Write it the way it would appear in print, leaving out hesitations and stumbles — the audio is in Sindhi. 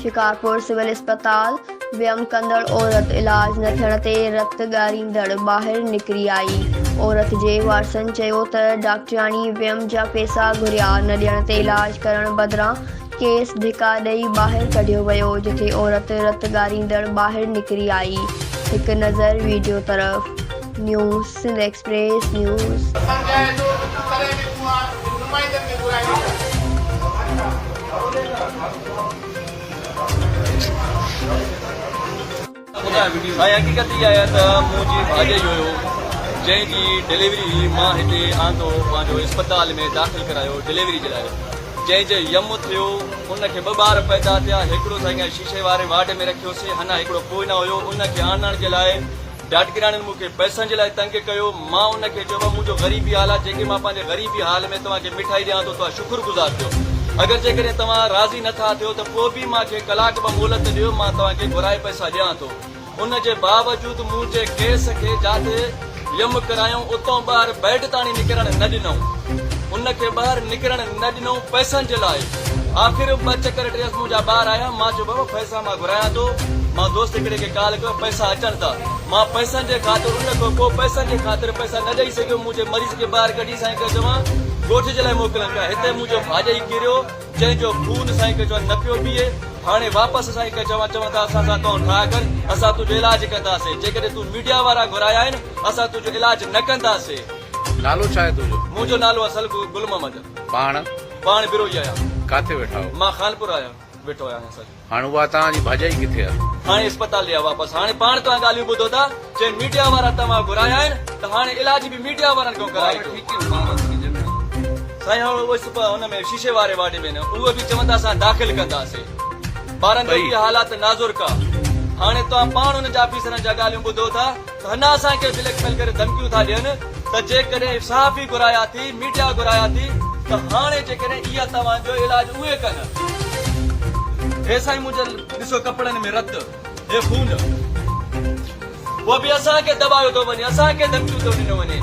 شڪارپور سول اسپتال ويم ڪندڙ عورت علاج نه ٿيڻ تي رت ڳاريندڙ ٻاهر نڪري آئي. عورت جي وارثن چيو ته ڊاڪٽرياڻي ويم جا پيسا گهريا نه ڏيڻ تي علاج ڪرڻ بدران کيس ڌڪا ڏئي ٻاهر ڪڍيو ويو جتي عورت رت ڳاريندڙ ٻاهر نڪري آئي. هڪ نظر ويڊيو طرف. News Sindh express news. سمجهائي ٿو ته تون ڪڏهن به اها نمائندن ۾ برائي نه ڪر. سائين حقيقت اها آهي ته منهنجي ڀاڄائي هيو جنهن جي ڊليوري هئي مان هتي آندو پنهنجو اسپتال ۾ داخل ڪرايو ڊليوري جي لاء جنهن جي يم ٿيو ان کي ٻه ٻار پيدا ٿيا هڪڙو سائين شيشي واري وارڊ ۾ رکيوسي هنا هڪڙو پوء نه هيو ان کي آڻڻ جي لاء ڊاٽڪراڻين مون کي پئسن جي لاء تنگ ڪيو، مان ان کي چيو، بابا منهنجو غريبي حال آهي، جيڪي مان پنهنجي غريبي حال ۾ توهان کي مٺائي ڏيان ٿو توهان شڪر گذار ٿيو، اگر جيڪڏهن توهان راضي نه ٿا ٿيو ته پوء به مان کي ڪلاڪ ٻه مهلت ڏيو، مان توهان کي گهرائي پئسا ڏيان ٿو. ان جي باوجود منهنجي ڪيس کي جاٿي يم ڪرايائون اتئون ٻاهر بيڊ تاڻي نڪرڻ نه ڏنائون. ان کي ٻاهر نڪرڻ نه ڏنائون پئسن جي لاء. آخر ٻه چڪر ٽيس منهنجا ٻار آيا، مان چيو بابا پئسا مان گهرايان ٿو، مان دوست هڪڙي کي ڪال ڪيو پئسا اچن ٿا، مان پئسن جي خاطر ان کان پوء پئسن جي خاطر پئسا نه ڏئي سگهيو، منهنجي مريض کي ٻاهر ڪڍي سائين کي چوان ڳوٺ جي لاء موڪلن پيا، هتي منهنجو ڀاڄائي ڪريو جنهن جو خون سائين کي چوان نه پيو بيهي، هاڻي واپس سائين کي چوان چون ٿا اسان سان تون ٺاهه ڪر اسان تنهنجو علاج ڪنداسين، جيڪڏهن تون ميڊيا وارا گهرايا آهن اسان تنهنجو علاج نه ڪنداسين. نالو ڇا آهي تنهنجو؟ منهنجو نالو اصل گل محمد. پاڻ؟ پاڻ بروهي آهيان. ڪاٿي ويٺا آهيو؟ مان خانپور آهيان ويٺو آهيان سر. هاڻ اها توهان جي ڀاڄائي ڪٿي آهي؟ هاڻي اسپتال ڏي آ واپس. هاڻي پاڻ توهان ڳالهيون ٻڌو ٿا چي ميڊيا وارا توهان گهرايا آهن ته هاڻي علاج به ميڊيا وارن کان ڪرائجو. سائين هاڻ اهو هن ۾ شيشي واري وارڊ ۾ نه اهو به چون ٿا اسان داخل ڪنداسين. ٻارن جو به حالات نازڪ آ. هاڻي توهان پاڻ انهن جا آفيسرن جا ڳالهيون ٻڌو ٿا. هن اسان کي بليڪ ميل ڪري ڌمڪيون ٿا ڏين ته جيڪڏهن صحافي گهرايا ٿي، ميڊيا گهرايا ٿي ته هاڻي جيڪڏهن اها توهان جو علاج اهي ڪن. هي سائين منهنجي ڏسو ڪپڙن ۾ رت، هي خون. پوء به اسان کي دٻايو ٿو وڃي، اسان کي ڌمڪيون ٿو ڏنو وڃي.